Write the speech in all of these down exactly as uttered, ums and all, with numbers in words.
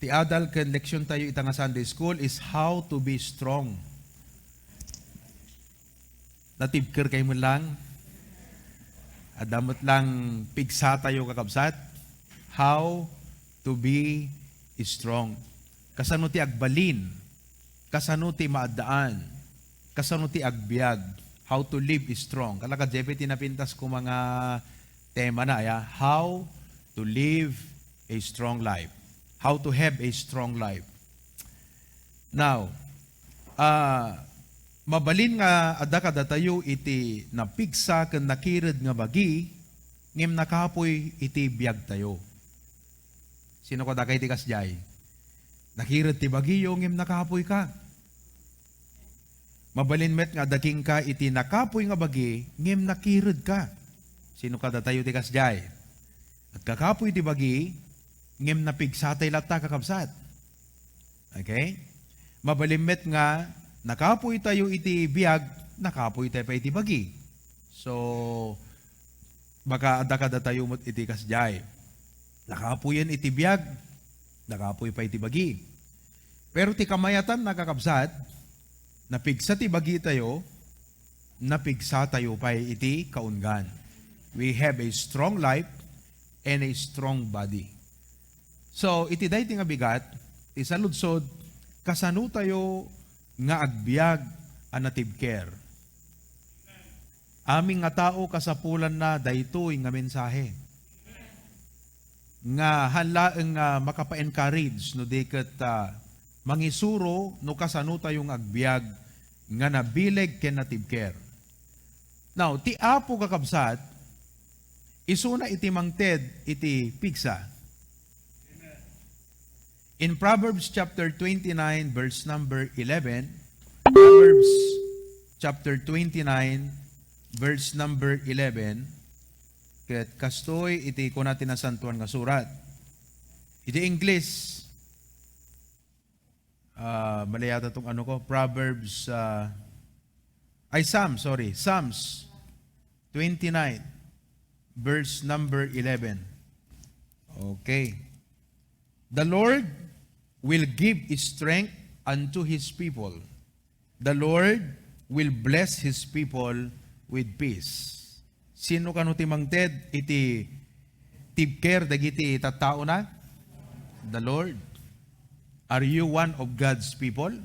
Ti adal ken leksion tayo ita nga Sunday School is how to be strong. Natibker kayo man lang? Adda met lang pigsa tayo, kakabsat. How to be strong. Kasano ti agbalin? Kasano ti maaddaan? Kasano ti agbiag? How to live strong. Kala ka, Jepe, ti napintas ko mga tema na, ya? How to live a strong life. How to have a strong life. Now, ah, mabalin nga adda kadatayo iti napigsa ken nakired nga bagi, ngem nakapuy iti biagtayo. Sino kadakay ti kasdiay? Nakired ti bagiyo, ngem nakapuy ka. Mabalin met nga adda kenka iti nakapuy nga bagi, ngem nakired ka. Sino kadatayo ti kasdiay? Agkakapuy ti bagi, ngem napigsatay latta, kakabsat. Okay? Mabalin met nga nakapuy tayo iti biag, nakapuy tayo pay iti bagi. So, baka adda kadatayo met iti kasdiay. Nakapuyen iti biag, nakapuy pay iti bagi. Pero ti kamayatanna, kakabsat, napigsa ti bagitayo, napigsa tayo pay iti kaunggan. We have a strong life and a strong body. So, iti daytoy nga bigat, ti saludsod, kasano tayo nga agbiag a natibker? Amin nga tao kasapulanna daytoy nga mensahe. Nga haan laeng nga makapa-encourage no di ket, ah, mangisuro no kasano tayo nga agbiag nga nabileg ken natibker. Now, ti Apo, kakabsat, isuna iti mangted iti pigsa. In Proverbs chapter twenty-nine, verse number eleven, Proverbs chapter twenty-nine, verse number eleven, ket kastoy iti kuna ti Nasantoan nga Surat. Iti English, ah, mali yata tong ano ko, Proverbs, ah, ay, Psalms, sorry, Psalms twenty-nine, verse number eleven. Okay. The Lord will give strength unto his people. The Lord will bless his people with peace. Sino kano ti mangted iti tibker dagiti tattaona? The Lord. Are you one of God's people?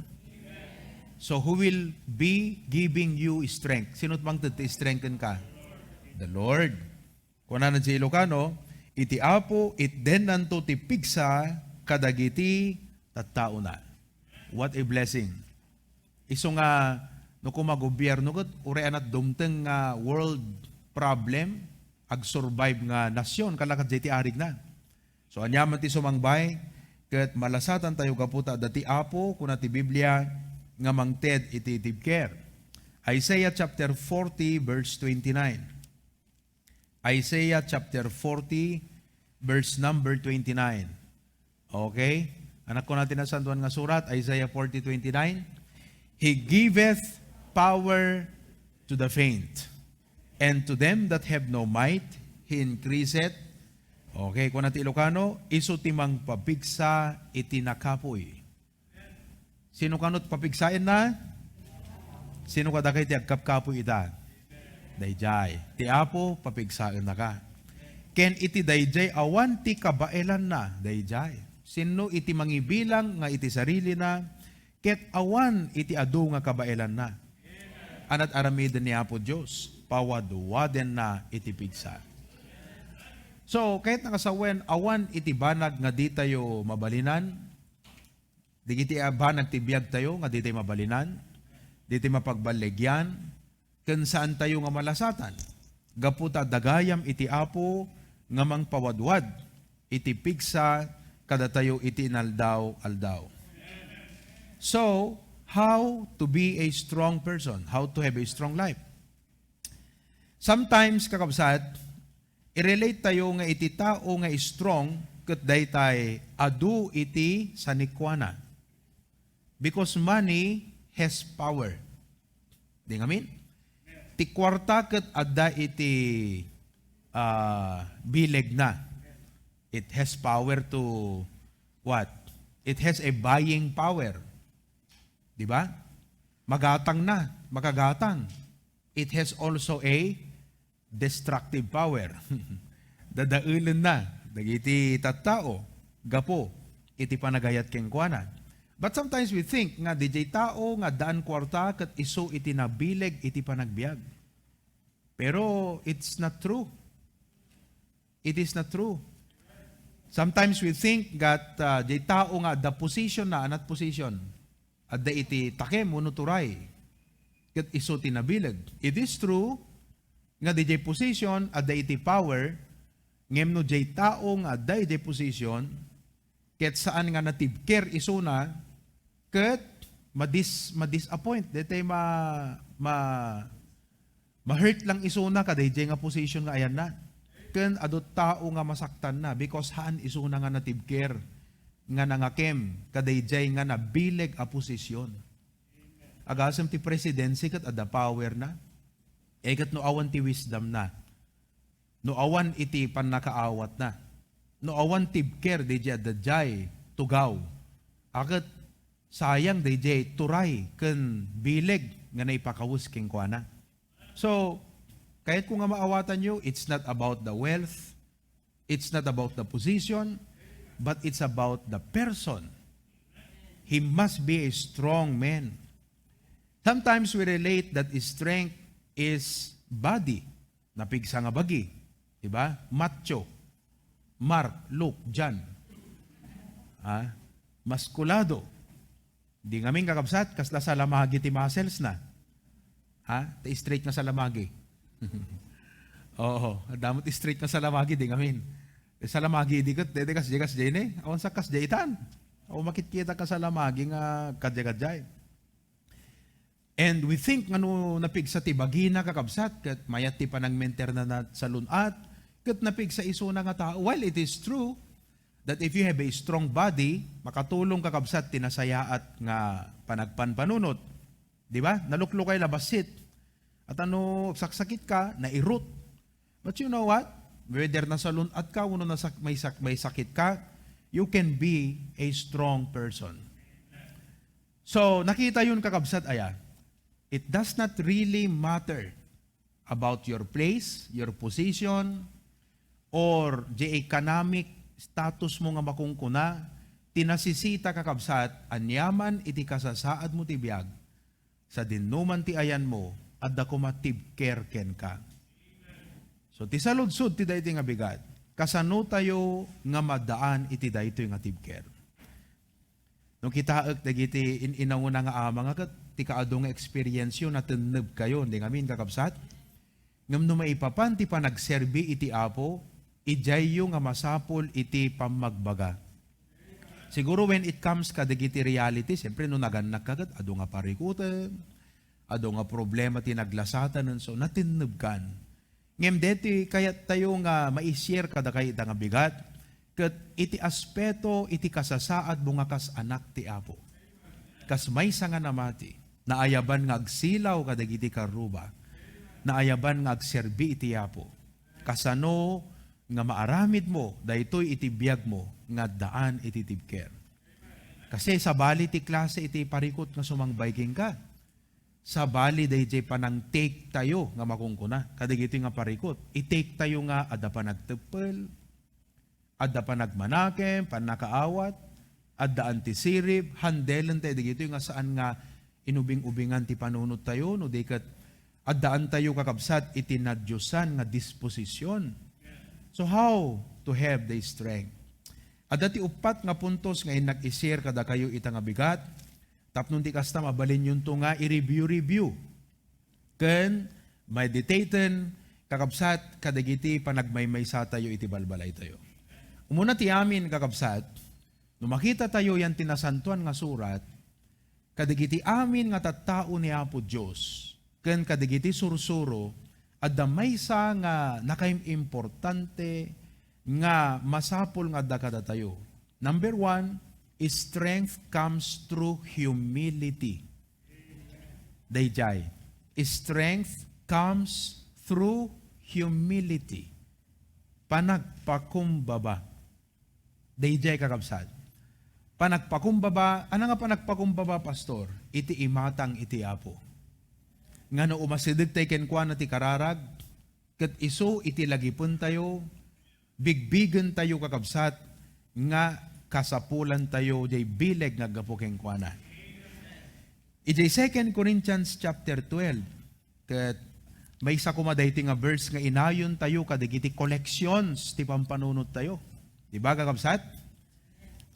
So who will be giving you strength? Sino ti mangted ti strength kenka? The Lord. Kunana ti Ilocano, "Iti Apo itdennanto ti pigsa kadagiti tattaona." What a blessing. Isu nga, no koma gobierno ket uray anat dumteng nga world problem, agsurvive nga nasyon, kalakat jay ti arigna. So, aniaman ti sumangbay, ket malasatan tayo gapu ta adda ti Apo, kuna ti Biblia, nga mangted iti tibker. Isaiah chapter forty, verse twenty-nine. Isaiah chapter forty, verse number twenty-nine. Okay? Anak ko natin ang santuan nga surat, Isaiah forty twenty-nine. "He giveth power to the faint, and to them that have no might, he increaseth." Okay, kuna ti Ilocano, "Isu ti mangpabigsa iti nakapuy." Sino kanot papigsaenna? Sino kadakay ti agkapkapoy ita? Dayjay. Ti Apo, papigsaennaka. Ken iti dayjay awan ti kabaelanna, dayjay. Sinno iti mangibilang nga iti sarilina, ket awan iti adu nga kabaelanna? Anat aramiden ni Apo Dios, pawadwadenna iti pigsa. So, kayat nakasawen, awan iti banag nga ditayo mabalinan, Dagiti a banag ti biagtayo nga ditay mabalinan, ditay mapagballigian, ken saantayo nga malasatan, gapu ta adda gayam iti Apo nga mangpawadwad iti pigsa kadatayo iti inaldaw-aldaw. So, how to be a strong person? How to have a strong life? Sometimes, kakabsat, i-relate tayo nga iti tao nga strong ket daytay adu iti sanikuana. Because money has power. Di ngamin? Ti kuarta ket adda iti, ah, bilegna. It has power to what? It has a buying power. Di ba? Magatang na, makagatang. It has also a destructive power. Dadaelen na dagiti tattao gapu iti panagayat kenkuana. But sometimes we think nga dijay tao nga addaan kuarta ket isu iti nabileg iti panagbiag. Pero it's not true. It is not true. Sometimes we think that, uh, di tao nga adda position na, anat position, adda iti takem wenno turay, ket isu ti nabileg. It is true nga dijay position adda iti power, ngem no dijay tao nga adda iti position, ket saan nga natibker isuna, ket madis-, madisappoint, detay ma-, ma-, ma-hurt lang isuna kadaydiay nga position nga ayanna. Ken adu tao nga masaktanna because haan isuna nga natibker nga nangakem kadaydiay nga nabileg a position. Agasem ti presidency ket adda power na. Eh, ket no awan ti wisdom na. No awan iti pannakaawatna, no awan tibker daydiay adda diay tugaw, a ket sayang daydiay turay ken bileg nga naipakawes kenkuana. So, kayatko nga maawatanyo, it's not about the wealth, it's not about the position, but it's about the person. He must be a strong man. Sometimes we relate that strength is body. Napigsa nga bagi, di ba? Macho. Mark, Luke, John. Ah, maskulado. Di ngamin, kakabsat, kasla salamagi ti muscles na. Ha? Ti straight nga salamagi. Oo, adda met ti straight nga salamagi, di ngamin. Ti salamagi, di ket, dede kasdiay, kasdiay ne. Awan sa kasdiay itan. Awan makitkita ka salamagi nga kadya-kadya. And we think nga no napigsa ti bagina, kakabsat, ket mayat ti panagmenter na nat-, salun-at, ket napigsa isuna nga tao. While it is true that if you have a strong body, makatulong, kakabsat, ti nasayaat nga panagpanpanunot. Di ba? Naluklukay la bassit. At ano, saksakit ka, nairut. But you know what? Whether nasalun-at ka, wenno nasak-, may sak-, may sakit ka, you can be a strong person. So, nakita yun, kakabsat, aya. It does not really matter about your place, your position, or the economic status mo nga makungkuna, ti nasisita, kakabsat, aniaman iti kasasaad mo ti biag, sadino man ti ayan mo, adda koma tibker kenka. So, ti saludsod ti daytoy nga bigat, kasano tayo nga madaan iti daytoy nga tibker? No kitaek dagiti in-, inawna nga ama nga ket ti kaadu nga experience yo, natenneb kayo, di ngamin, kakabsat? Ngem no maipapan ti panagserbi iti Apo, idiayyo nga masapul iti pammagbaga. Siguro when it comes kadagiti reality, siyempre no nagannak ka ket adu nga parikutem, adu nga problema ti naglasatan, and so, natenneb kan. Ngem deti kayat tayo nga mai-share kadakayo ita nga bigat, ket iti aspeto iti kasasaad mo nga kas anak ti Apo. Kas maysa nga namati, naayaban nga agsilaw kadagiti karruba, naayaban nga agserbi iti Apo. Kasano nga maaramid mo daytoy iti biag mo nga addaan iti tibker? Kasi sabali ti klase iti parikut nga sumangbay kenka. Sabali dayjay panang-take tayo nga makunkuna kadagitoy nga parikut. I-take tayo nga adda panagteppel, adda panagmanakem, pannakaawat, adda antisirib, handelen tayo dagitoy nga saan nga inubing-ubingan ti panunot tayo, no di ket addaan tayo, kakabsat, iti nadiosan nga disposision. So how to have the strength? Adda ti uppat nga puntos nga innak i-share kadakayo ita nga bigat. Tapno ti kasta, mabalinyonto nga i-review-review ken meditaten, kakabsat, kadagiti panagmaymaysatayo iti balbalaytayo. Umuna ti amin, kakabsat, no makitatayo yan ti Nasantoan nga Surat, kadagiti amin nga tattao ni Apo Dios ken kadagiti sursuro, adda maysa nga nakaim-importante nga masapul nga adda kadatayo. Number one, strength comes through humility. Dayjay, strength comes through humility. Panagpakumbaba. Dayjay, kakabsat. Panagpakumbaba, ano nga panagpakumbaba, Pastor? Iti imatang iti Apo. Nga no umasideg tay kenkuana ti kararag, ket isu iti lagipentayo, bigbigentayo, kakabsat, nga kasapulantayo jay bileg nga aggapu kenkuana. Idiay Second Corinthians chapter twelve, ket maysa koma daytoy nga verse nga inayontayo kadagiti collections ti pampanunottayo. Di ba, kakabsat?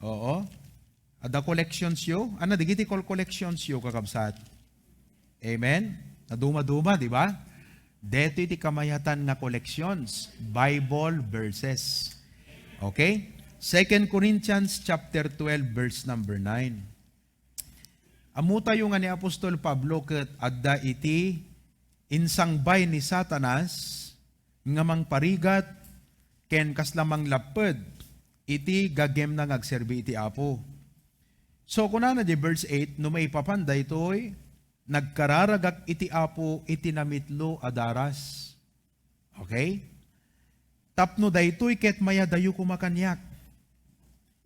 Oo. Adda collections yo? Ano, dagiti col-, collections yo, kakabsat? Amen? Naduma-duma, di ba? Detoy ti kamayatan nga collections, Bible verses. Okay? Second Corinthians chapter twelve, verse number nine. Ammotayo nga ni Apostol Pablo ket adda iti insangbay ni Satanas nga mangparigat ken kasla manglapped iti gaggemna nga agserbi iti Apo. So, kunana di verse eight, "No maipapan daytoy, nagkararagak iti Apo iti namitlo a daras." Okay? "Tapno daytoy ket mayadayo koma kaniak."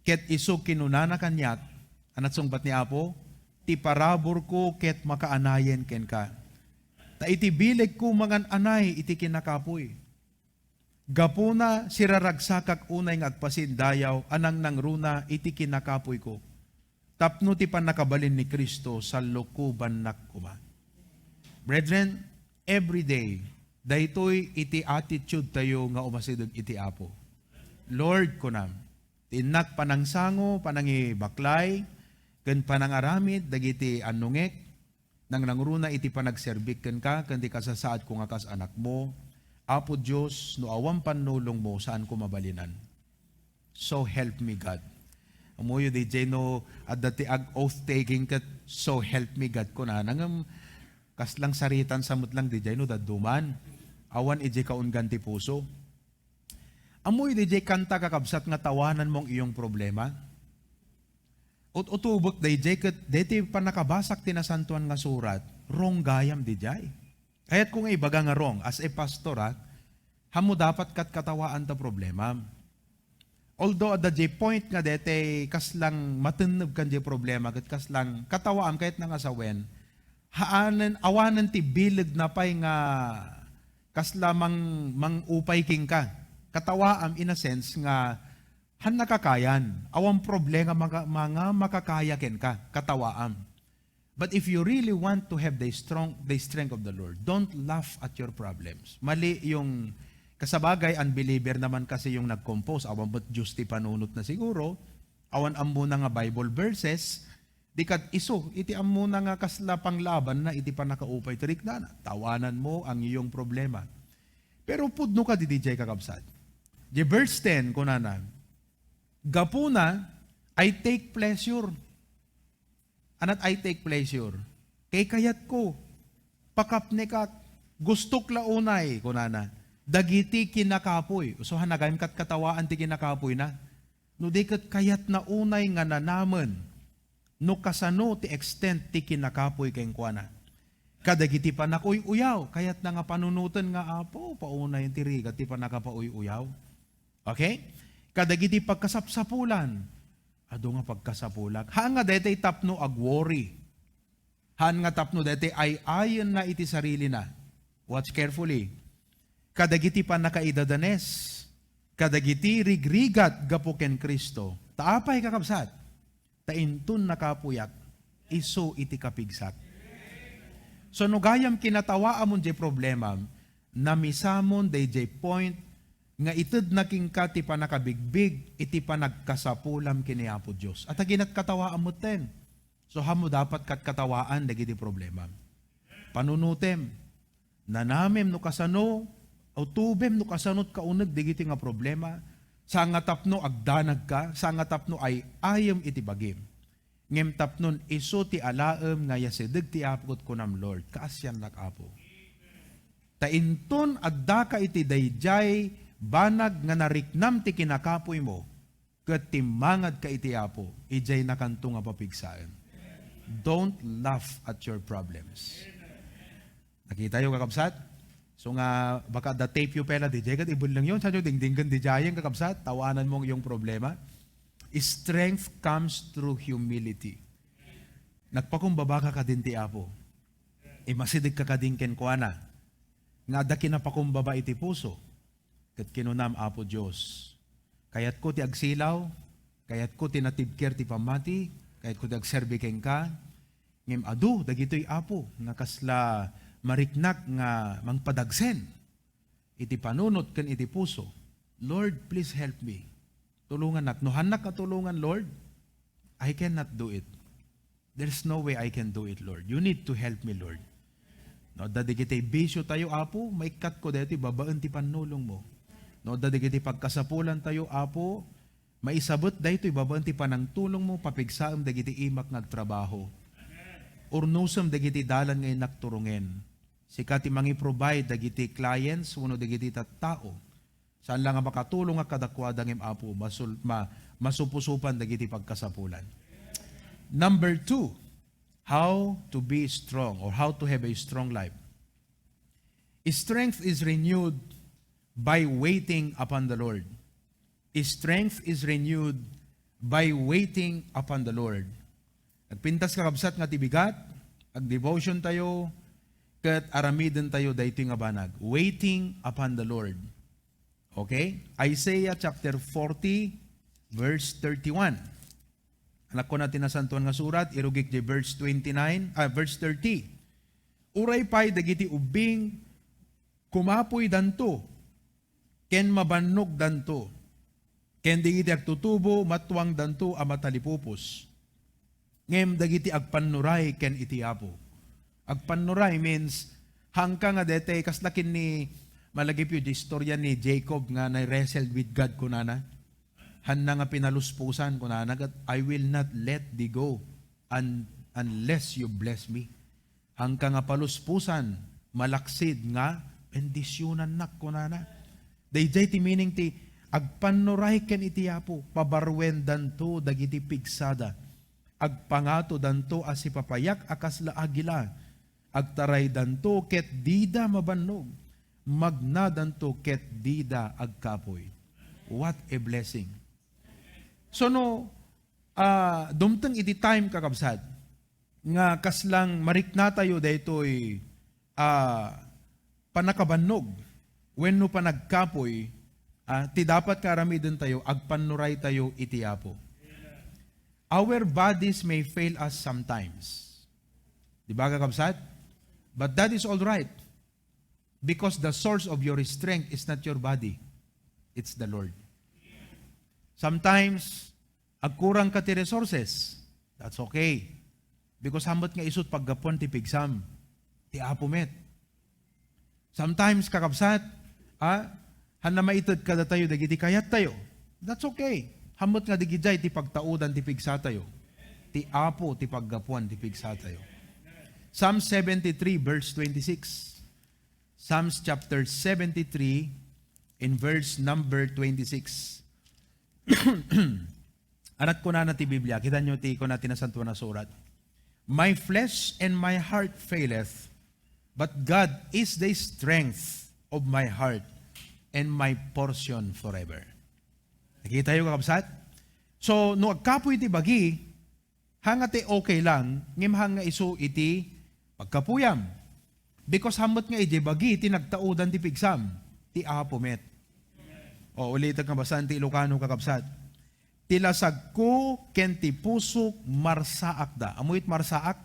Ket isu kinunana kaniak, anat sungbat ni Apo, "Ti paraburko ket makaanayen kenka. Ta iti bilegko mangan-anay iti kinakapuy. Gapuna, siraragsakak unay nga agpasindayaw a nangnangruna iti kinakapuyko, tapno ti pannakabalin ni Cristo sallukobannak koma." Brethren, every day, daytoy iti attitude tayo nga umasideg iti Apo. "Lord," kunam, "ti innak panangsango, panangibaklay, ken panangaramid dagiti annongek, nangnangruna iti panagserbik kenka ken ti kasasaadko nga kas anakmo. Apo Dios, no awan pannulongmo, saanko mabalinan. So help me God." Ammoyo, D J, no adda ti ag-oath taking ket, "So help me God," kunana, ngem kaslang saritan sa met lang, D J, no dadduman. Awan idiay kaunggan ti puso. Ammoyo, D J, kanta, kakabsat, nga "Tawananmo ang iyong problema"? Ut-utubek, D J, ket deti pannakabasak ti Nasantoan nga Surat, wrong gayam, D J. Kayatko nga ibaga nga wrong, as a pastor, ah, ammo dapat ket katawaan ta problemam. Although adda jay point nga deti kaslang matenneb ken jay problema, ket kaslang katawaam, kayatna nga sawen, haanen, awanen ti bilegna pay nga kasla mang-, mangupay kenka. Katawaam in a sense nga han nakakayan, awan problema maka-, manga makakaya kenka, katawaam. But if you really want to have the strong, the strength of the Lord, don't laugh at your problems. Mali yung, kasabagay, unbeliever naman kasi yung nag-compose. Awan ba't Diyos ti panunot na siguro? Awan ammona nga Bible verses. Di kat isu, iti ammona nga kasla panglaban na iti pannakaupay ti riknana. Tawanan mo ang iyong problema. Pero pudno ka didi jay, kakabsat. Di verse ten, kunana, "Gapuna, I take pleasure." Anat I take pleasure? Kay kayatko, pakapnekak, gustok la unay, kunana, dagiti kinakapuy. So, hanagayam kat katawaan ti kinakapuy na. No di ket kayatna unay nga nanamen no kasano ti extent ti kinakapuy kenkuana. Kadagiti panakuy-uyaw, kayatna nga panunoten nga, "Apo, paunay ti rigat ti panakapakuy-uyaw." Okay? Kadagiti pagkasapsapulan, adu nga pagkasapulak. Haan nga daytoy tapno ag-worry. Haan nga tapno daytoy ay-ayenna iti sarilina. Watch carefully. Kadagiti pannakaidadanes, kadagiti rigrigat gapu ken Cristo. Ta apay, kakabsat? Ta inton nakapuyak, isu iti kapigsak. So, no gayam kinatawaamon jay problemam, namisamon dayjay point nga itedna kenka ti pannakabigbig iti panagkasapulam ken ni Apo Dios. At aginat katawaam metten. So, ammo dapat kat katawaan dagiti problemam. Panunutem, nanamem no kasano, utubem no kasanot kauneg dagiti nga problema, saan nga tapno agdanagka, saan nga tapno ay-ayem iti bagim. Ngem tapnon isu ti alaem nga yasideg ti Apo ket kunam, "Lord, kaasiannak, Apo." Ta inton addaka iti daydiay banag nga nariknam ti kinakapuymo, ket timmangadka iti Apo, idiay nakanto nga papigsaem. Don't laugh at your problems. Nakitayo, kakabsat? So nga, baka adda tape yo pela, didiay ket ibellengyo, saanyo dingdinggen didiayen, kakabsat? Tawanan mo ang iyong problema. Strength comes through humility. Nagpakumbabaka kadin ti Apo. Imasidegka kadin kenkuana nga adda kinapakumbaba iti puso. Ket kinunam, Apo Dios, kayatko ti agsilaw, kayatko ti natibker ti pammati, kayatko ti agserbi kenka, ngem adu dagitoy, Apo, nga kasla mariknak nga mangpadagsen iti panunot ken iti puso. Lord, please help me. Tulongannak. No hannak nga tulongan, Lord, I cannot do it. There's no way I can do it, Lord. You need to help me, Lord. No, adda dagiti bisio tayo, Apo, maikkatko daytoy babaen ti pannulongmo. No, adda dagiti pagkasapulan tayo, Apo, maisabet daytoy babaen ti panangtulongmo, papigsaem dagiti imak nga agtrabaho. Urnosem dagiti dalan nga innak turongen. Sika ti mangi-provide dagiti clients wenno dagiti tattao. Saan la nga makatulongak kadakuada ngem, Apo, masul-, ma-, masupusupan dagiti pagkasapulan. Number two, how to be strong or how to have a strong life. Strength is renewed by waiting upon the Lord. Strength is renewed by waiting upon the Lord. Nagpintas, kakabsat, nga ti bigat, agdevotion tayo, ket aramiden tayo daytoy nga banag. Waiting upon the Lord. Okay? Isaiah chapter forty, verse thirty-one. Anak ko na ti nasantuan nga surat, irugik di verse twenty-nine, ah, verse thirty. Uray pay dagiti ubbing kumapuydanto, ken mabannogdanto, ken dagiti agtutubo, matuangdanto a matalipupos. Ngem dagiti agpannuray ken iti Apo. Agpannuray means, hangka nga dete, kasla kin ni malagipyo di istorya ni Jacob nga na-wrestled with God kunana. Hanna nga pinaluspusan, kunana, ket, "I will not let thee go un-, unless you bless me." Hangka nga paluspusan, malaksid nga bendisionannak, kunana. Daydiay ti meaning ti agpannuray ken iti Apo, pabaruendanto dagiti pigsada. Agpangatodanto a sipapayak a kasla agila. Agtaraydanto ket dida mabannog. Magnadanto ket dida agkapuy. What a blessing. So no, ah, dumteng iti time, kakabsat, nga kaslang mariknatayo daytoy, ah, pannakabannog wenno panagkapuy, ah, ti dapat nga aramidentayo, agpannuraytayo iti Apo. Our bodies may fail us sometimes. Di ba, kakabsat? But that is all right. Because the source of your strength is not your body. It's the Lord. Sometimes, agkurang ka ti resources. That's okay. Because hammet nga isut paggapuan ti pigsam. Ti Apo met. Sometimes, kakabsat, ah, hanna maited kadatayo dagiti kayattayo. That's okay. Hammet nga digidiay ti pagtaudan ti pigsatayo. Ti Apo ti paggapuan ti pigsatayo. Psalm seventy-three, verse twenty-six. Psalms chapter seventy-three, in verse number twenty-six. Anak, kunana ti Biblia, kitanyo ti kuna ti Nasantoan a Surat, "My flesh and my heart faileth, but God is the strength of my heart and my portion forever." Nakitayo, kakabsat? So, no agkapuy ti bagi, hanga ti okay lang, ngem hanga isu iti pagkapuyam. Because hammet nga idiay bagi ti nagtaudan ti pigsam, ti Apo met. O, ulitek nga basaen ti Ilocano, kakabsat. "Ti lasagko ken ti pusok marsaakda." Ammo it marsaak?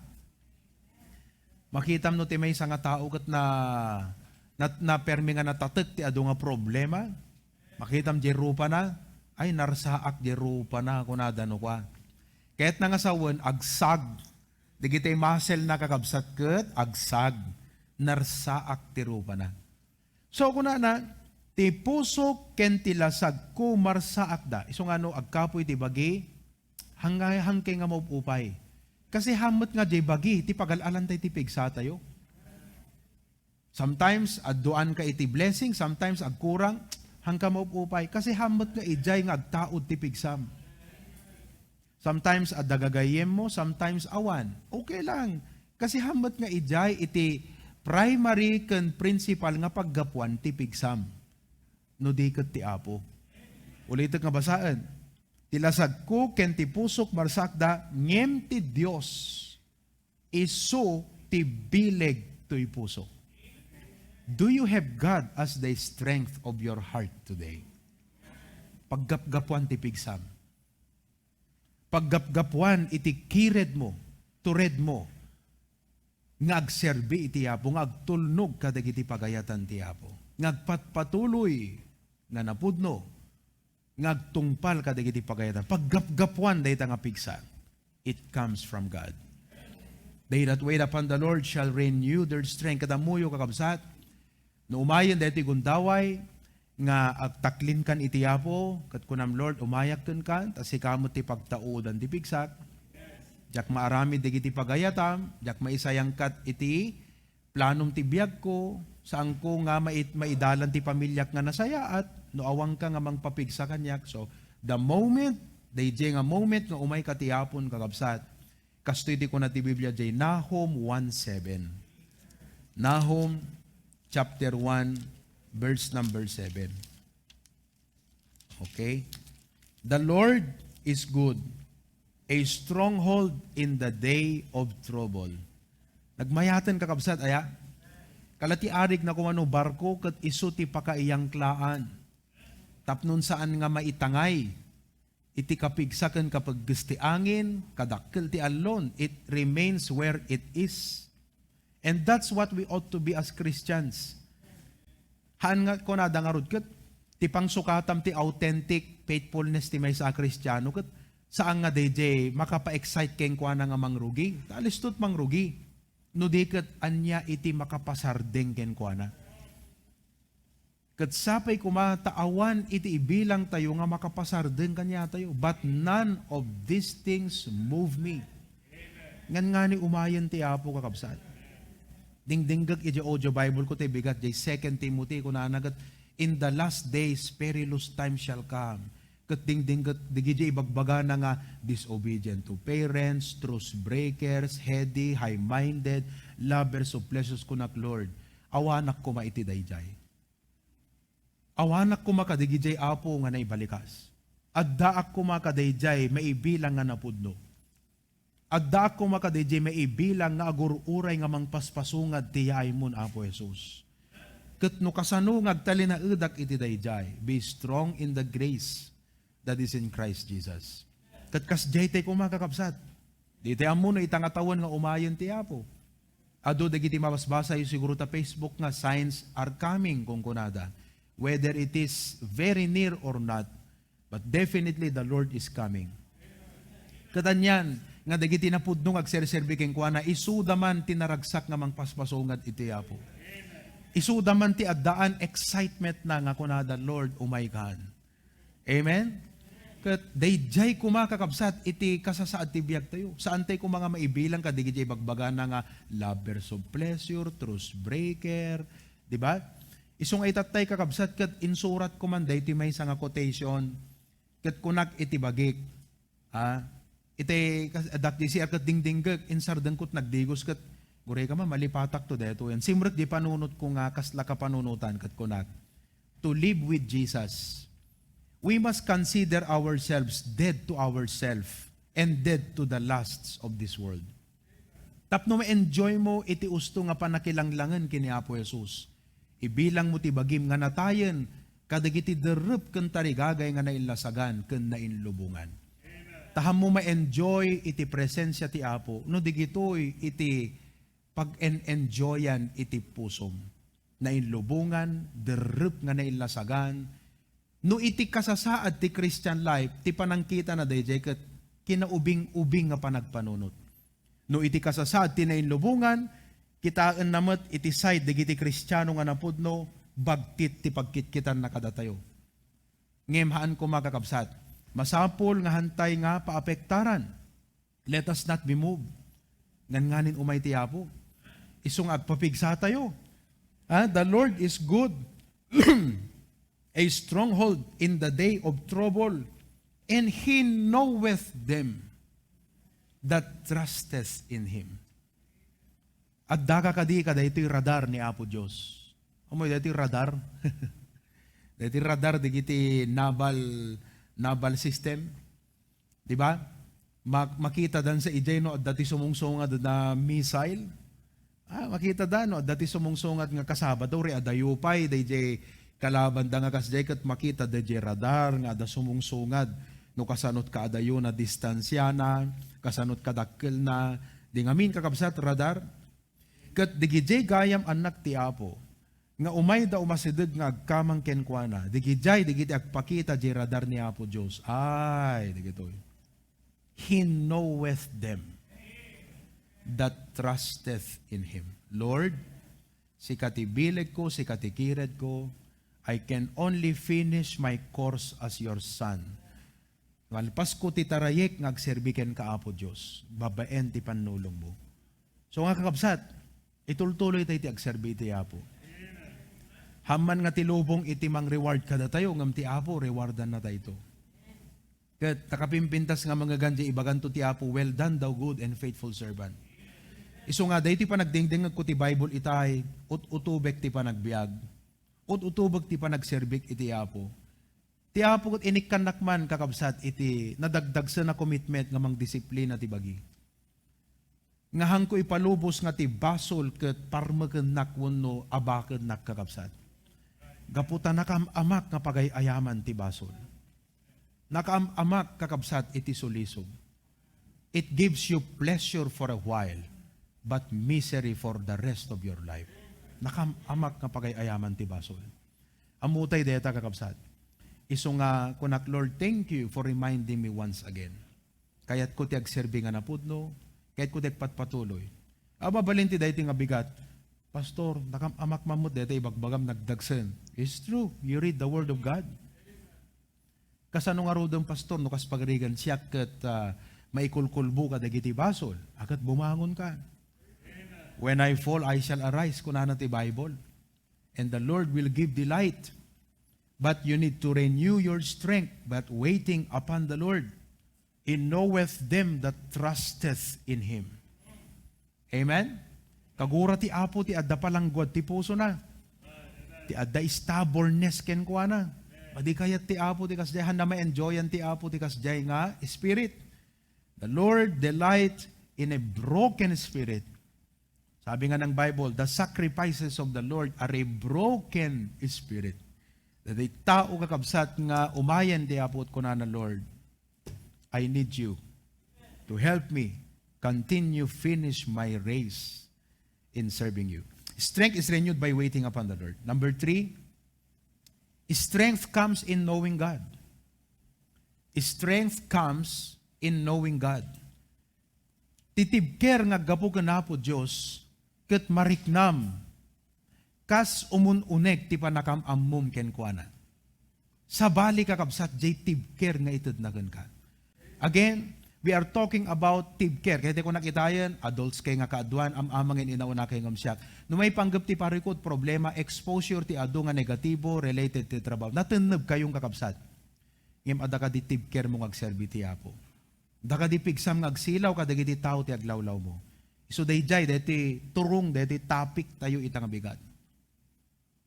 Makitam no ti maysa nga tao ket na, na, napermi nga natatek ti adu nga problema. Makitam diay rupana, "Ay, narsaak diay rupana," kunada no kua. Ket nangasawen, agsag. Dagiti muscle na, kakabsat, ket agsag. Narsaak ti rupana. So, kunana, "Ti pusok ken ti lasagko marsaakda." Isu nga no agkapuy ti bagi, hangkay, hangkay nga maupupay. Kasi hammet nga diay bagi ti pagal-alantay ti pigsatayo. Sometimes, adduan ka iti blessing, sometimes agkurang, hangka maupupay. Kasi hammet nga idiay nga agtaud ti pigsam. Sometimes, adda gagayyemmo, sometimes, awan. Okay lang. Kasi hammet nga idiay iti primary ken principal nga paggapuan ti pigsam. No di ket ti Apo. Ulitek nga basaen. Ti lasagko ken ti pusok marsaakda, ngem ti Dios, isu ti bileg toy puso. Do you have God as the strength of your heart today? Paggapgapuan ti pigsam. Paggapgapuan iti kiredmo, turedmo, nga agserbi iti Apo, nga agtulnog kadagiti pagayatan ti Apo, nga agpatpatuloy nga napudno, nga agtungpal kadagiti pagayatan. Paggapgapuan dayta nga pigsa, it comes from God. They that wait upon the Lord shall renew their strength. Kadammoyo, kakabsat, no umayen daytoy gundaway nga agtaklinkan iti Apo, ket kunam, "Lord, umayak kenka, ta sika met ti pagtaudan ti pigsak. Diak maaramid dagiti pagayatam, diak maisayangkat iti planom ti biagko, saanko nga mait-, maidalan ti pamiliak nga nasayaat, no awanka nga mangpapigsa kaniak." So, the moment, daydiay nga moment nga umayka ti Apon, kakabsat, kastoy ti kuna ti Biblia diay Nahum one seven. Nahum chapter one, verse number seven. Okay? "The Lord is good, a stronghold in the day of trouble." Nagmayaten, kakabsat, aya? Kala ti arig na kumano barko ket isu ti pakaiyangklaan. Tapno saan nga maitangay iti kapigsa ken kapegges ti angin, kadakkel ti allon, it remains where it is. And that's what we ought to be as Christians. Haan nga kunada ngarud ket ti pangsukatam ti authentic faithfulness ti maysa a Kristiano ket saan nga daydiay makapa-excite kenkuana nga mangrugi. Ta alistot mangrugi. No di ket ania iti makapasardeng kenkuana? Ket sapay koma ta awan iti ibilangtayo nga makapasardeng kaniatayo. "But none of these things move me." Ngangani umayen ti Apo, kakabsat. Dingdinggek idiay audio Bible ko ti bigat, diay Second Timothy, kunana ket, "In the last days, perilous times shall come." Ket dingdinggek, dagiti ibagbagana nga disobedient to parents, truce breakers, heady, high-minded, lovers of pleasures, kunak, "Lord, awanak koma iti daydiay." Awanak koma kadagidiay, Apo, nga naibalikas. Addaak koma kadaydiay maibilang nga napudno. Addaak koma kadaydiay maibilang nga agur-uray nga mangpaspasungad ti yaaymo, Apo Jesus. Ket no kasano nga agtalinaedak iti daydiay, be strong in the grace that is in Christ Jesus. Ket kasdiay tay koma, kakabsat. Di tay ammo no ita nga tawen nga umayen ti Apo. Adu dagiti mabasbasayo siguro ta Facebook nga, "Signs are coming," kunkunada. Whether it is very near or not, but definitely the Lord is coming. Ket anian nga dagiti napudno nga agserserbi kenkuana, isuda man ti naragsak nga mangpaspasungad iti Apo. Isuda man ti addaan excitementna nga kunada, "Lord, umaykan." Amen? Ket daydiay koma, kakabsat, iti kasasaad ti biagtayo. Saantay koma nga maibilang kadagiti ibagbagana nga lovers of pleasure, truce breaker, di ba? Isu nga itattay, kakabsat, ket insuratko man daytoy maysa nga quotation, ket kunak iti bagik, ha? Iti kas-, dak di siak ket dingdinggek, insardengko ket nagdigos ket, "Gurayka man, malipatakto daytoyen." Simrek di panunotko nga kasla kapanunotan ket kunak, "To live with Jesus, we must consider ourselves dead to ourselves and dead to the lusts of this world." Tapno ma-enjoy mo iti usto nga pannakilanglangen ken ni Apo Jesus, ibilangmo ti bagim nga natayen kadagiti derrep ken tarigagay nga nainlasagan ken nainlubongan. Ta ammo ma-enjoy iti presensia ti Apo no digitoy iti pag-en-enjoyan iti pusom. Nainlubongan, derrep nga nainlasagan. No iti kasasaad ti Christian life, ti panangkitana daydiay ket kinaubing-ubing nga panagpanunot. No iti kasasaad ti nainlubongan, kitaenna met iti side dagiti Kristiano nga napudno, bagtit ti pagkitkitanna kadatayo. Ngem haan koma, kakabsat, masapul nga hantay nga paapektaran. Let us not be moved. Ngannganin umay ti Apo. Isu nga agpapigsatayo. Ah, the Lord is good. A stronghold in the day of trouble, and He knoweth them that trusteth in Him. Addaka kadi kadaytoy radar ni Apo Dios? Amoy daytoy radar? Daytoy radar dagiti naval, naval system. Di ba? Ma-, makitadan sa idiay no adda ti sumungsungad na missile. Ah, makitada no adda ti sumungsungad nga kasaba daw ri adayo pay daydiay kalabanda nga kasdiay ket makita daydiay radar nga adda sumungsungad no kasanot ka adayo na distansiana, kasanot ka dakkelna. Di ngamin, kakabsat, radar. Ket digidiay gayam annak ti Apo, nga umayda umasideg nga agkamang kenkuana, digidiay dagiti agpakita diay radar ni Apo Dios. Ay, dagitoy. He knoweth them that trusteth in Him. Lord, sika ti bilegko, sika ti kiredko. I can only finish my course as your son. Malpasko ti tarayek nga agserbi kenka, Apo Dios, babaen ti pannulongmo. So nga, kakabsat, itultuloy tayo ti agserbi iti Apo. Hamman nga ti lubong iti mang-reward kadatayo, ngem ti Apo, rewardan na tayo. Ket nakapimpintas nga mangngegan diay ibaganto ti Apo, "Well done, thou good and faithful servant." Isu nga, daytoy panagdingdingegko ti Bible itay, ut-utubek ti panagbiag. Ut-utubek ti panagserbik iti Apo. Ti Apo ket inikkannak man, kakabsat, iti nadagdagsen a commitment nga mangdisiplina ti bagi. Nga hanko ipalubos nga ti basol ket parmekennak wenno abakennak, kakabsat. Gapu ta nakaam-amak nga pagay-ayaman ti basol. Nakaam-amak, kakabsat, iti sulisog. It gives you pleasure for a while, but misery for the rest of your life. Nakaam-amak nga pagay-ayaman ti basol. Ammotay dayta, kakabsat. Isu nga kunak, "Lord, thank you for reminding me once again." Kayatko ti agserbi nga napudno, kayatko ti agpatpatuloy. A, mabalin ti daytoy nga bigat, "Pastor, nakam-amak man met daytoy ibagbagam, nagdagsen." It's true. You read the Word of God. Kasano ngaruden, Pastor, no kas pagarigan siak ket, ah, maikulkulbo kadagiti basol? A, ket bumangon ka. "When I fall, I shall arise," kunana ti Bible. "And the Lord will give thee light." But you need to renew your strength, but waiting upon the Lord. "He knoweth them that trusteth in Him." Amen? Kagura ti Apo ti adda palangguad ti pusona. Ti adda stubbornness kenkuana. Madi kayat ti Apo ti kasdiay, haanna ma-enjoyan ti Apo ti kasdiay nga spirit. "The Lord delight in a broken spirit." Sabi nga ng Bible, "The sacrifices of the Lord are a broken spirit." Daytoy tao, kakabsat, nga umayen ti Apo, kunana, "Lord, I need you to help me continue finish my race in serving you." Strength is renewed by waiting upon the Lord. Number three, strength comes in knowing God. Strength comes in knowing God. Ti tibker nga aggapu ken Apo Dios ket mariknam kas umun-uneg ti pannakam-ammom kenkuana. Sabali, kakabsat, diay tibker nga itedna kenka. Again, we are talking about tibker. Kaya ti kunak itayen, adults kay nga kaaduan, am-amang nga inauna kay ngem siak. No maipanggep ti parikut, problema, exposure ti adu nga negatibo related ti trabaho. Natenneb kayong, kakabsat. Ngem adda kadi tibkermo nga agserbi ti Apo. Adda kadi pigsam nga agsilaw kadagiti tao ti aglawlawmo. Isu daydiay, daytoy turong, daytoy topic tayo ita nga bigat.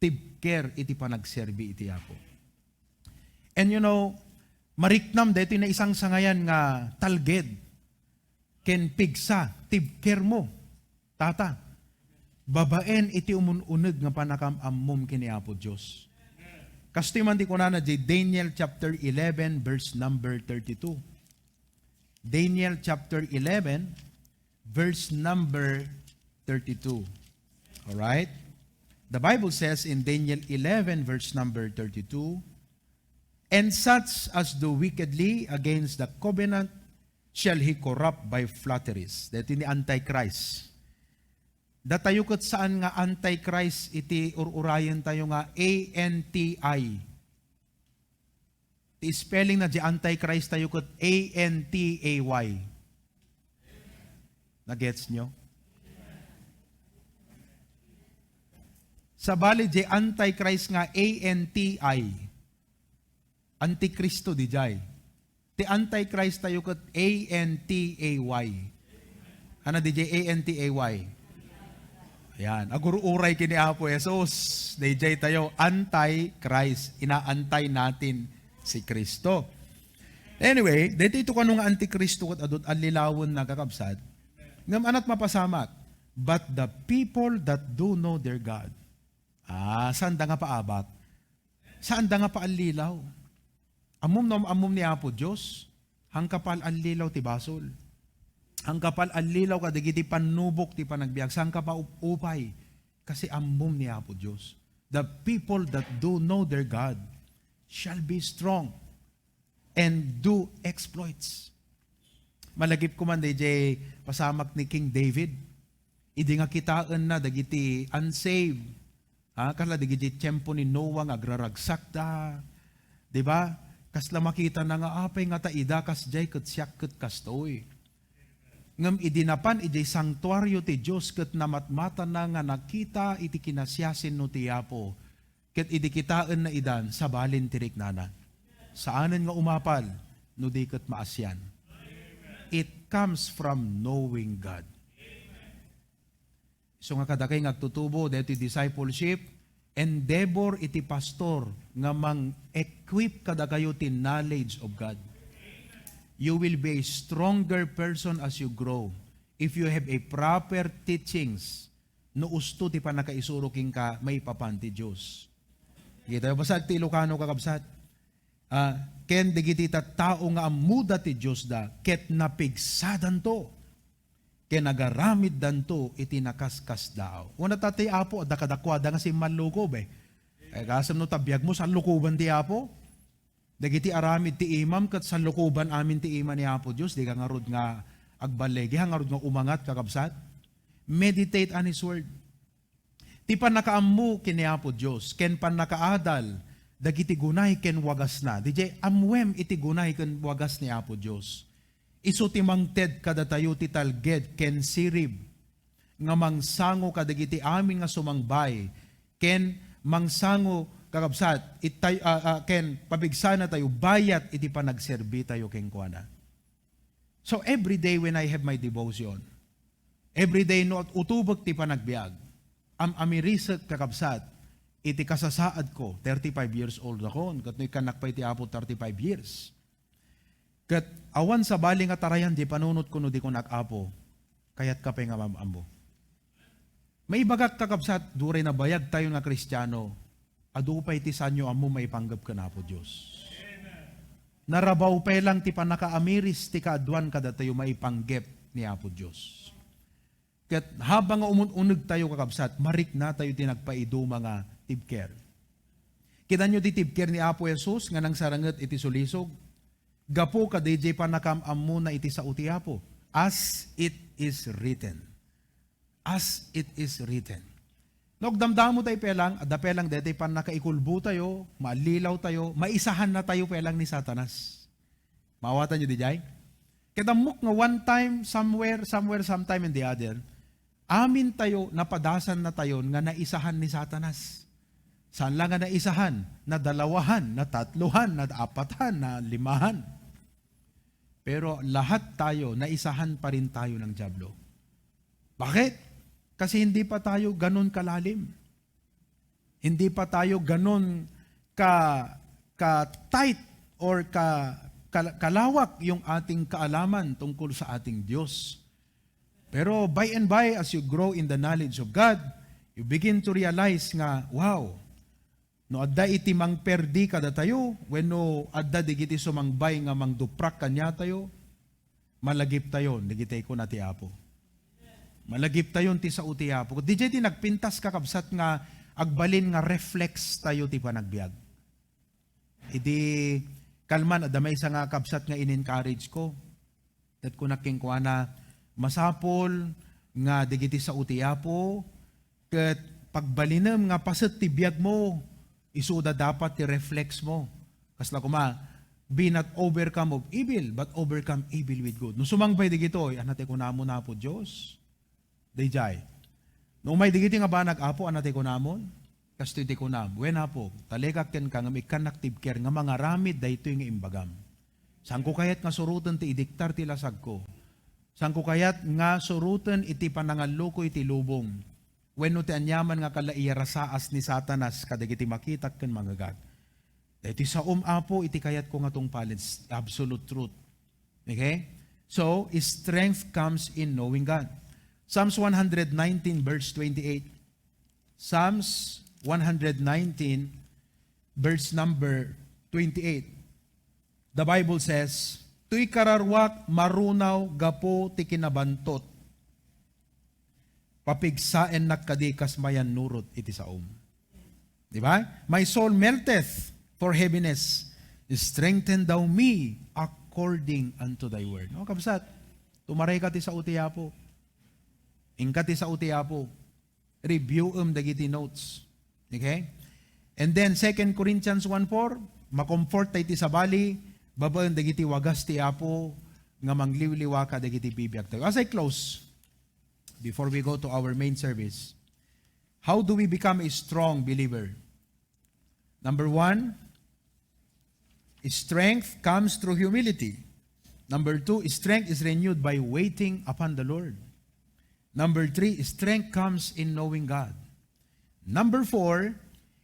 Tibker iti panagserbi iti Apo. And you know, mariknam daytoy naisangsangayan nga talged ken pigsa, tibkermo, tata, babaen iti umun-uneg nga pannakam-ammom ken ni Apo Dios. Kastoy man ti kunana diay Daniel chapter eleven, verse number thirty-two. Daniel chapter eleven, verse number thirty-two. All right? The Bible says in Daniel eleven, verse number thirty-two, "And such as do wickedly against the covenant shall he corrupt by flatteries." Daytoy ni Antichrist. Datayo ket saan nga Antichrist iti ur-urayen tayo nga A N T I. Ti spelling na diay Antichrist tayo ket A N T A Y. Nagets nyo? Sabali diay Antichrist nga A N T I. Antikristo diay. Ti Antichrist tayo ket A N T A Y. Ano diay A N T A Y? Ayan, agur-uray ken ni Apo Jesus. Daydiay tayo, Antichrist. Inaantay natin si Kristo. Anyway, daytoy to kano nga antikristo ket adu ti allilawenna, kakabsat. Ngem ania ti mapasamak? "But the people that do know their God." Ah, saanda nga paabak. Saanda nga paallilaw. Ammom no ammom ni Apo Dios, saan ka paallilaw ti basol. Saan ka paallilaw kadagiti pannubok ti panagbiag, saan ka paup-upay. Kasi ammom ni Apo Dios. "The people that do know their God shall be strong and do exploits." Malagipko man dayjay pasamak ni King David. Idi nga kitaenna dagiti unsaved, ha, kasla dagiti tiempo ni Noah nga agraragsakda, di ba? Kasla makitana nga, "Apay ngata ida kasdiay ket siak ket kastoy?" Ngem idi napan idiay sangtuario ti Dios ket namatmatana nga nakita iti kinasiasino ti Apo, ket idi kitaenna idan, sabalin ti riknana. Saanen nga umapal no di ket maasian. It comes from knowing God. Isu nga kadakay nga agtutubo daytoy discipleship, endeavor iti pastor nga mang-equip kadakayo ti knowledge of God. You will be a stronger person as you grow if you have a proper teachings no usto ti pannakaisurok kenka maipapan ti Dios. Kita basag ti Ilocano, kakabsat. Ah, ken dagiti tattao nga ammoda ti Diosda ket napigsadanto ken agaramiddanto iti nakaskasdaaw. Una ta ti Apo, adda kadakuada nga simmallukob, eh. Eh, kasem no ta biagmo, sallukoban ti Apo. Dagiti aramid ti imam ket sallukoban amin ti ima ni Apo Dios, dika ngarud nga agballigi, ha, ngarud nga umangat, kakabsat. Meditate on His Word. Ti pannakaammo ken ni Apo Dios ken pannakaadal dagiti gunay ken wagasna. Didiay ammoem iti gunay ken wagas ni Apo Dios. Isu ti mangted kadatayo ti talged ken sirib nga mangsango kadagiti amin nga sumangbay ken mangsango, kakabsat, itay-, a, a, ken pabigsanatayo bayat iti panagserbitayo kenkuana. So, every day when I have my devotion, every day no utubek ti panagbiag, am-amirisek, kakabsat, iti kasasaadko, thirty-five years old akon, ket no ikkannak pay ti Apo, thirty-five years. Ket awan sabali nga tarayan ti panunotko no di kunak, "Apo, kayatka pay nga maam-ammo." Maibagak, kakabsat, duray nabayagtayo nga Kristiano, adu pay ti saanyo ammo maipanggep ken Apo Dios. Narabaw pay lang ti pannakaamiris ti kaaduan kadatayo maipanggep ni Apo Dios. Ket habang nga umun-unegtayo, kakabsat, mariknatayo ti nagpaiduma nga tibker. Kitanyo ti tibker ni Apo Jesus nga nangsaranget iti sulisog? Gapu kadaydiay pannakaam-ammona iti sao ti Apo, "As it is written." As it is written. No, agdamdamo tayo pay lang, adda pay lang daytoy pannakaikulbo tayo, maallilaw tayo, maisahan na tayo pay lang ni Satanas. Maawatan yo didiay? Ket ammok nga one time, somewhere, somewhere, sometime in the other, amin tayo, napadasan na tayon nga naisahan ni Satanas. Saan lang nga naisahan, nadalawahan, natatlohan, naapatan, nalimahan. Pero lahat tayo, naisahan pa rin tayo ng Diablo. Bakit? Kasi hindi pa tayo ganun kalalim. Hindi pa tayo ganun ka, ka-tight or ka, ka-, kalawak yung ating kaalaman tungkol sa ating Diyos. Pero by and by, as you grow in the knowledge of God, you begin to realize nga, wow, no adda iti mangperdi kadatayo, wenno adda digiti sumangbay nga mangduprak kaniatayo, malagiptayon, dagiti kuna ti Apo. Malagiptayon ti sao ti Apo. Didiay ti nagpintas, kakabsat, nga agbalin nga reflex tayo ti panagbiag. Idi kalman, adda maysa nga kabsat nga in-encourage ko. Ket kunak kenkuana, "Masapul nga dagiti sao ti Apo, ket pagbalinem nga paset ti biagmo, isuda dapat ti reflex mo." Kasla koma, "Be not overcome of evil, but overcome evil with good." No sumangbay dagitoy, ania ti kunamon, Apo Dios? Daydiay. No umay dagiti nga banag, "Apo, ania ti kunamon?" Kastoy ti kunam, "Wen, Apo, talegak kenka ngem ikkannak tibker nga mangaramid daytoy nga imbagam. Saanko kayat nga suroten ti idiktar ti lasagko? Saanko kayat nga suroten iti panangalluko iti lubong wenno ti aniaman nga kala iyarasaas ni Satanas kadagiti makitak ken mangegak?" Daytoy saom, Apo, iti kayatko nga tungpalen. It's absolute truth. Okay? So, strength comes in knowing God. Psalms one hundred nineteen, verse twenty-eight. Psalms one hundred nineteen, verse number twenty-eight. The Bible says, "Toy kararuak, marunaw gapu ti kinabantot. Papigsaennak kadi kas mayannurot iti saom." Di ba? "My soul melteth for heaviness. Strengthen thou me according unto thy word." No, kabsat, tumaray ka ti sao ti Apo. Inka ti sao ti Apo. Reviewem dagiti notes. Okay? And then, Second Corinthians one four, makomfort tayo iti sabali, babaen dagiti wagas ti Apo nga mangliwliwa kadagiti bibiag tayo. As I close, before we go to our main service, how do we become a strong believer? Number one, strength comes through humility. Number two, strength is renewed by waiting upon the Lord. Number three, strength comes in knowing God. Number four,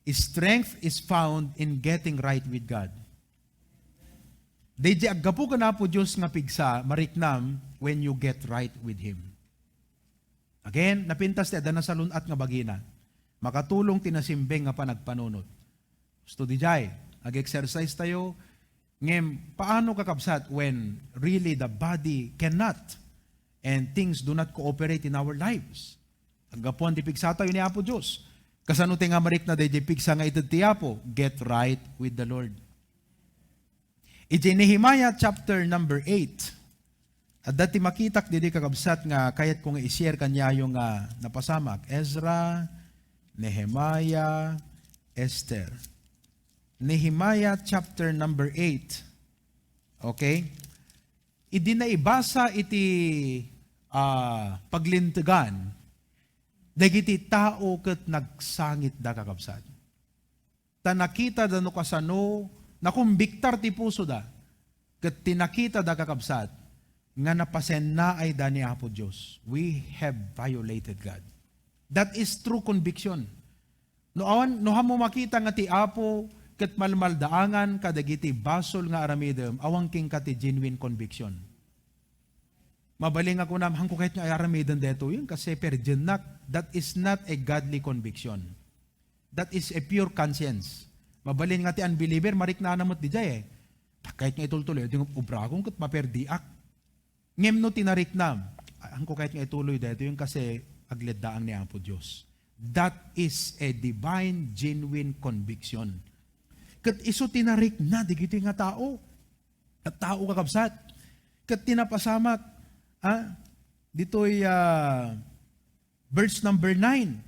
strength is found in getting right with God. Daydi aggapu ken Apo Dios nga pigsa, mariknam when you get right with Him. Again, napintas ti adda nasalun-at nga bagina. Makatulong ti nasimbeng nga panagpanunot. Gusto dijay, ag-exercise tayo. Ngem, paano, kakabsat, when really the body cannot and things do not cooperate in our lives? Aggapuan ti pigsa tayo ni Apo Dios. Kasano ti nga marikna daydi pigsa nga ited ti Apo? Get right with the Lord. Iti Nehemiah chapter number eight, adda ti makitak didi, kakabsat, nga kayatko nga i-share kaniayo nga napasamak. Ezra, Nehemiah, Esther. Nehemiah chapter number eight. Okay? Idi naibasa iti, ah, paglintegan, dagiti tao ket nagsangitda, kakabsat. Ta nakitada no kasano nakumbiktar ti pusoda, ket ti nakitada, kakabsat, nga napasennaayda ni Apo Dios. We have violated God. That is true conviction. No awan, no hammo makita nga ti Apo ket malmaldaangan kadagiti basol nga aramidem, awan kenka ti genuine conviction. Mabalin nga kunam, "Haanko kayat nga aramiden daytoyen, kasi perdiennak." That is not a godly conviction. That is a pure conscience. Mabalin nga ti unbeliever, mariknana met dijay, eh. "Kayat nga itultuloy, di nga obrakon ket maperdiak." Ngem no tinariknam, "Haanko kayat nga ituloy daytoyen, kasi agleddaang ni Apo Dios." That is a divine, genuine conviction. Ket isu tinarikna digitoy nga tao. Tattao, kakabsat. Ket ti napasamak, ah, ditoy, ah, verse number nine,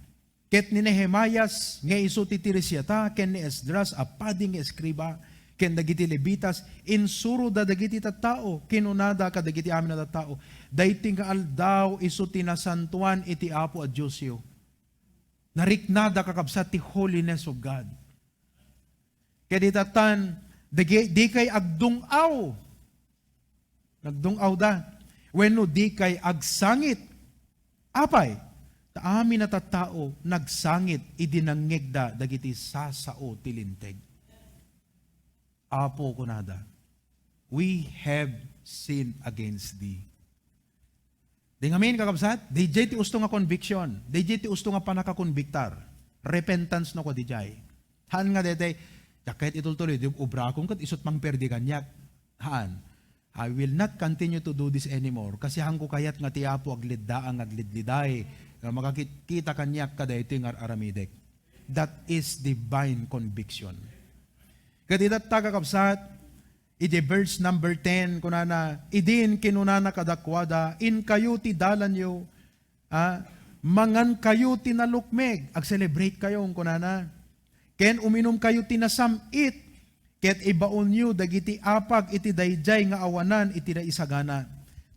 "Ket ni Nehemias nga isu ti Tiresiata, ken ni Esdras a padi nga eskriba, ken dagiti Levitas, insuroda dagiti tattao, kinunada kadagiti amin a tattao, 'Daytoy nga aldaw isu ti nasantoan iti Apo a Diosyo.'" Nariknada, kakabsat, ti holiness of God. Ket itatan, digi-, dikay agdung-aw. Nagdung-awda. Wenno dikay agsangit. Apay? Ta amin a tattao nagsangit idi nangngegda dagiti sasao ti Linteg. "Apo," kunada, "we have sinned against thee." Di ngamin, kakabsat, dijay ti usto nga conviction, dijay ti usto nga pannakakonbiktar. Repentance no kua dijay. Haan nga daytoy, "Diak kayat itultuloy, di obrakon ket isut' mangperdi kaniak." Haan. "I will not continue to do this anymore, kasi haanko kayat nga ti Apo agleddaang, agledleday, nga makakit-, kita kaniak kadaytoy nga ar-aramidek." That is divine conviction. Ket itatta, kakabsat, iti verse number ten, kunana, "Idin kinunana kadakuada, 'Inkayo ti dalanyo, ah, mangankayo ti nalukmeg, ag-celebrate kayo,' kunana, 'ken uminumkayo ti nasam-it, ket ibaonyo dagiti apag iti daydiay nga awanan iti naisagana.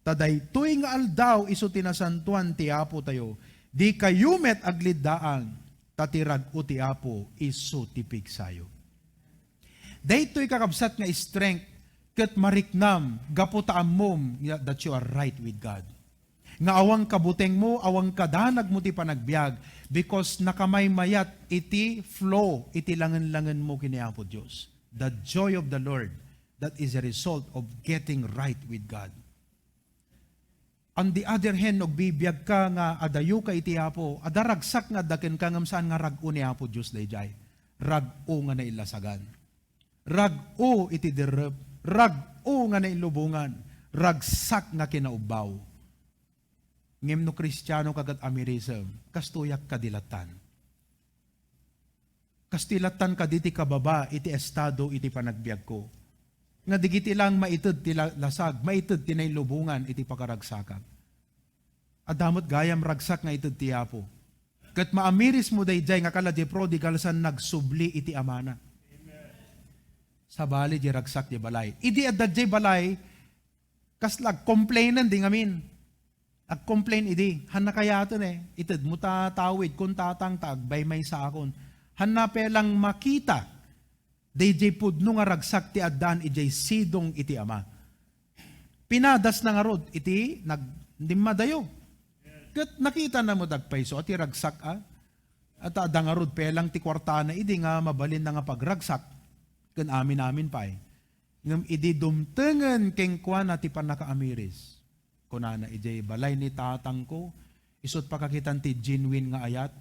Ta daytoy nga aldaw isu ti nasantoan ti Apotayo. Dikayo met agleddaang, ta ti rag-o ti Apo isu ti pigsayo.'" Daytoy, kakabsat, nga strength ket mariknam gapu ta ammom nga that you are right with God. Nga awan kabutengmo, awan kadanagmo ti panagbiag because nakamaymayat iti flow, iti langen-langenmo ken ni Apo Dios. The joy of the Lord, that is a result of getting right with God. On the other hand, no agbibiag ka nga adayo ka iti Apo, adda ragsak nga adda kenka ngem saan nga rag-o ni Apo Dios daydiay. Rag-o nga nailasagan. Rag-o iti derrep. Rag-o nga nailubongan. Ragsak nga kinaubbaw. Ngem no Kristiano ka ket amirisem, kastoyak kadi lattan. Kastoy lattan kadi ti kababa iti estado iti panagbiagko. Nga digiti lang maited ti la-, lasag, maited ti nailubongan iti pakaragsakak. Adda met gayam ragsak nga ited ti Apo. Ket maamirismo daydiay nga kala di prodigal son nagsubli iti amana. Sabali di ragsak di balay. Idi adda di balay, kasla agcomplainen di ngamin. Agcomplain idi, "Hanna kayaten eh, itedmo ta tawid, kun tatang ta agbaymaysaakon." Hanna pelang makita, daydiay pudno nga ragsak ti addaan idiay sidong iti ama. Pinadasna ngarud iti nag-, dimmadayo. Ket nakitana met agpayso a ti ragsak a. At adda ngarud pelang ti kuartana idi nga mabalinna nga pagragsak. Ken amin-amin pay. Ngem idi dumtengen kenkuana ti pannakaamiris, kunana, "Idiay balay ni tatangko, isut' pakakitan ti genuine nga ayat."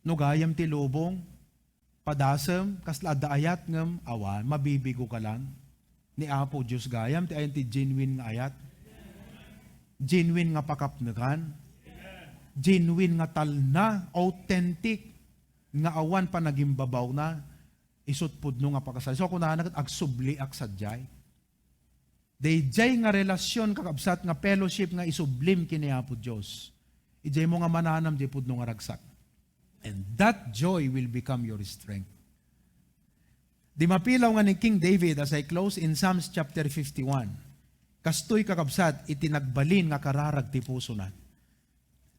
No gayam ti lubong, padasem, kasla adda ayat ngem awan, mabibigo ka lang. Ni Apo Dios gayam ti ayan ti genuine nga ayat. Genuine nga pakapnekan. Genuine nga talna, authentic, nga awan panagimbabawna. Isut' pudno nga pakasal. So, kunana ket agsubliak sadiay. Daydiay nga relasyon, kakabsat, nga fellowship nga isublim ken ni Apo Dios. Idiaymo nga mananam diay pudno nga ragsak. And that joy will become your strength. Di mapilaw nga ni King David, as I close, in Psalms chapter fifty-one. Kastoy, kakabsat, iti nagbalin nga kararag ti pusona.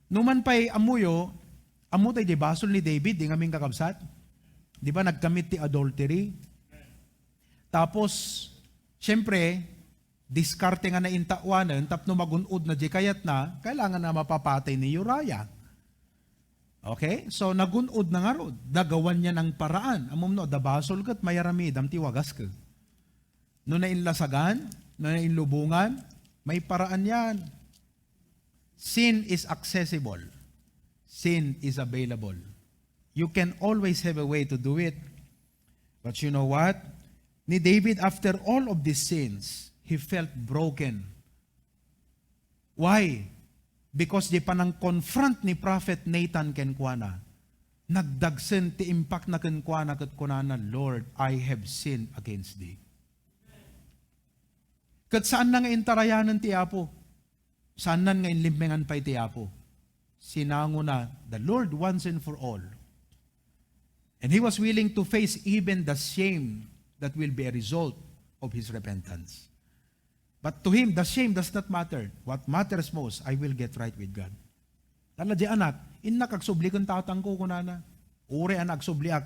Numan pay ammoyo, ammo tay di basol ni David, di ngamin, kakabsat? Di ba nagkamit ti adultery? Tapos, siyempre, diskarte nga naintawanen, tapno magun-od na di kayatna, kailangan na mapapatay ni Uriah. Okay? So, nagun-od na ngarud. Nagawan niya ng paraan. Ammom no, adda basol ket mayaramidam ti wagas ket. No nainlasagan, no nainlubongan, may paraan yan. Sin is accessible. Sin is available. You can always have a way to do it. But you know what? Ni David, after all of these sins, he felt broken. Why? Because di panang-confront ni Prophet Nathan kenkuana, nagdagsen ti impakna kenkuana ket kunana, "Lord, I have sinned against thee." Ket saanna nga intarayanen ti Apo. Saannan nga inlimmengan pay ti Apo. Sinangona, the Lord once and for all. And he was willing to face even the shame that will be a result of his repentance. But to him, the shame does not matter. What matters most, I will get right with God. Tala di anak, innak agsubli ken tatangko, kunana. Uray a nagsubliak.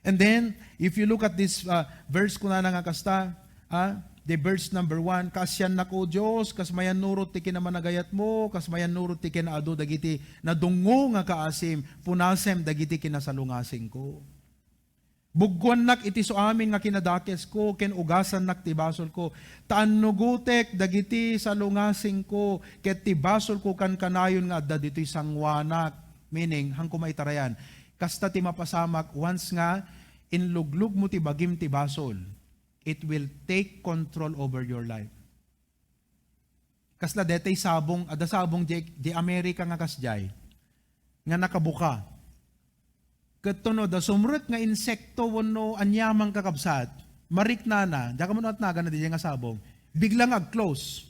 And then, if you look at this, uh, verse, kunana nga kasta, ah, the verse number one, "Kaasiannak, O Dios, kas mayannurot ti kinamanagayatmo, kas mayannurot ti kinaadu dagiti nadungngo nga kaasim, punasem dagiti kinasalungasingko." Buggoannak iti suamin nga kinadakesko, ken ugasannak ti basolko. Ta annugotek dagiti salungasingko, ket ti basolko kankanayon nga adda ditoy sanguanak. Meaning, han koma itarayan, kasta ti mapasamak once nga inluglugmo ti bagim ti basol, it will take control over your life. Kasla detay sabong, adda sabong di, di America nga kasdiay, nga nakabuka. Ket no adda sumrek nga insekto wenno aniaman, kakabsat, mariknana, diak ammo no atnagan na diay nga sabong, bigla nga ag-close.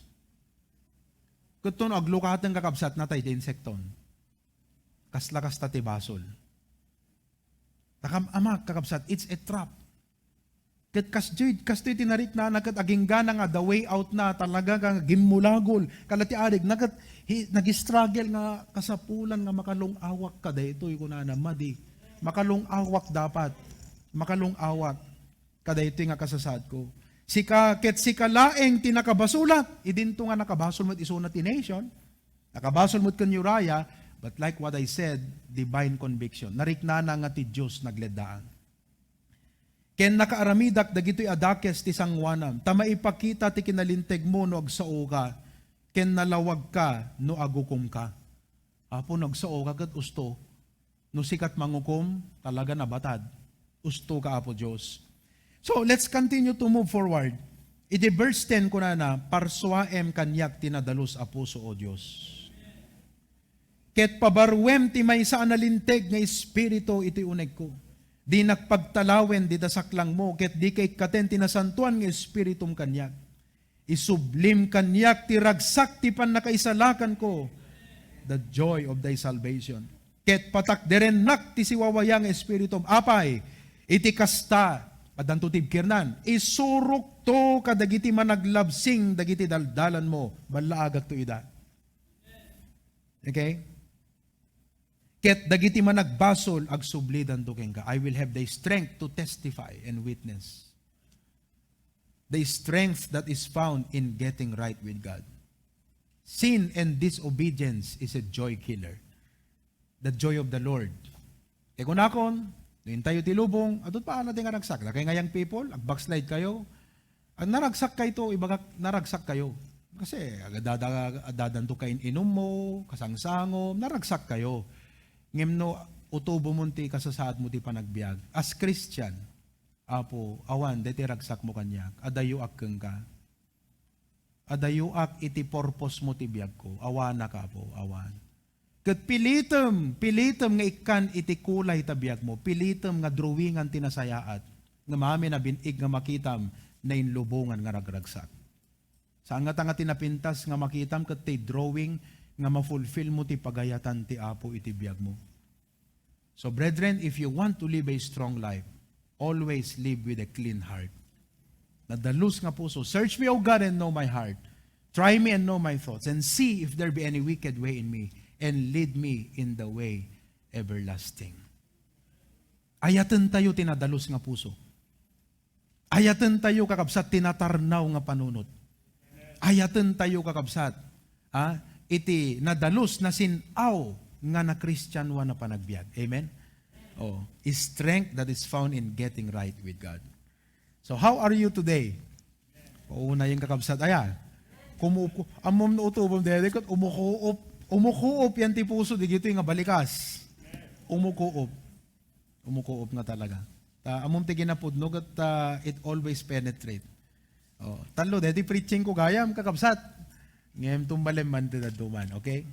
Ket no aglukaten, kakabsat, natay di insekton. Kasla kasta ti basol. Nakam-, amak, kakabsat, it's a trap. Ket kasdiay, kastoy ti nariknana ket aginggana nga the way out na, talaga nga gimmulagol. Kala ti arig na ket hi-, nag-struggle nga kasapulan nga makalung-awak kadaytoy, kunana, madi. Makalung-awak dapat. Makalung-awak kadaytoy nga kasasaadko. Sika, ket sika laeng ti nakabasolak. Idinto nga nakabasol met isuna ti nation. Nakabasol met ken Uriah, but like what I said, divine conviction. Nariknana nga ti Dios nagleddaan. Ken nakaaramidak dagitoy a dakes ti sangoanam, ta maipakita ti kinalintegmo no agsaoka, ken nalawagka no agukomka. Apo, no agsaoka ket usto. No sikat mangukom, talaga nabatad. Usto ka, Apo Dios. So, let's continue to move forward. Iti verse ten kunana, "Parsuaem kaniak ti nadalus a puso, O Dios. Ket pabaruem ti maysa a nalinteg nga espiritu iti unegko. Dinak pagtalawen dita saklangmo, ket dika ikkaten ti nasantoan nga espiritum kaniak. Isublim kaniak ti ragsak ti pannakaisalakanko, the joy of thy salvation. Ket patakderennak ti siwawaya nga espiritum." Apay, iti kasta, addanto ti ibkirnan, "Isurokto kadagiti managlabsing dagiti daldalanmo." Ballaagakto ida. Okay? "Ket dagiti managbasol, agsublidanto kenka." I will have the strength to testify and witness. The strength that is found in getting right with God. Sin and disobedience is a joy killer. The joy of the Lord. Ti kunakon, no intayo ti lubong, adun pa ala ti nga ragsak. Dakay nga young people, ag-backslide kayo. Ang naragsak kayo to, ibagak, naragsak kayo. Kasi, agdada-, agdadanto kain-inum mo, kasangsango, naragsak kayo. Ngem no, utubo mo ti kasasaad mo ti panagbiag. As Christian, Apo, awan, deti ragsak mo kaniak, adayo ak kenka. Adayoak iti purpose mo ti biagko. Awanak, Apo, awan. Ket pilitem, pilitem nga ikkan iti kulay ta biagmo. Pilitem nga drawingan ti nasayaat. Nga mamin a bin-ig nga makitam nainlubongan nga ragragsak. Saan nga ta nga ti napintas nga makitam ket ti drawing nga ma-fulfill mo ti pagayatan ti Apo iti biagmo. So, brethren, if you want to live a strong life, always live with a clean heart. Nadalus nga puso. "Search me, O God, and know my heart. Try me and know my thoughts, and see if there be any wicked way in me, and lead me in the way everlasting." Ayaten tayo ti nadalus nga puso. Ayaten tayo, kakabsat, ti natarnaw nga panunot. Ayaten tayo, kakabsat, ah, iti nadalus, nasin-aw nga nakristianoan a panagbiag. Amen? Oh, strength that is found in getting right with God. So, how are you today? Paunayen, kakabsat, aya. Kumuku-, ammom no utubom, dede, ket umukuop, umukuop yan ti puso, di gito nga balikas. Umukuop. Umukuop nga talaga. Ta, ammom ti ginapudno, ket, ah, it always penetrate. Oh, tallo, deti preaching ko gayam, kakabsat. Ngem tumbalem man ti dadduma, okay?